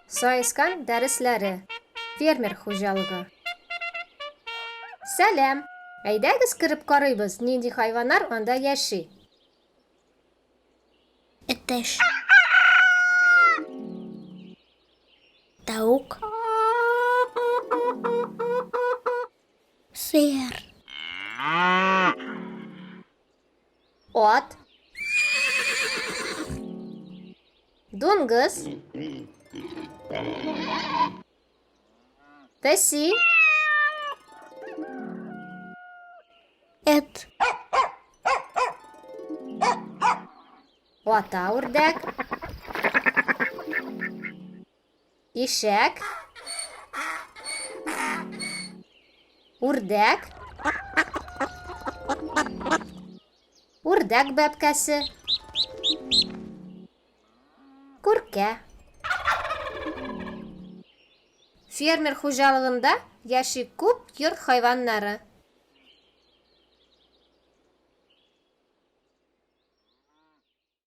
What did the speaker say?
Саескан дәресләре. Фермер хуҗалыгы. Сәлам! Әйдәгез кереп карыйбыз, нинди хайваннар анда яши. Әтәч. Тавык. Сыер. Ат. Дуңгыз. Песи. Эт. Ата үрдәк. Ишәк. Үрдәк. Үрдәк бәбкәсе. Күркә. Фермер хуҗалыгында яши күп йорт хайваннары.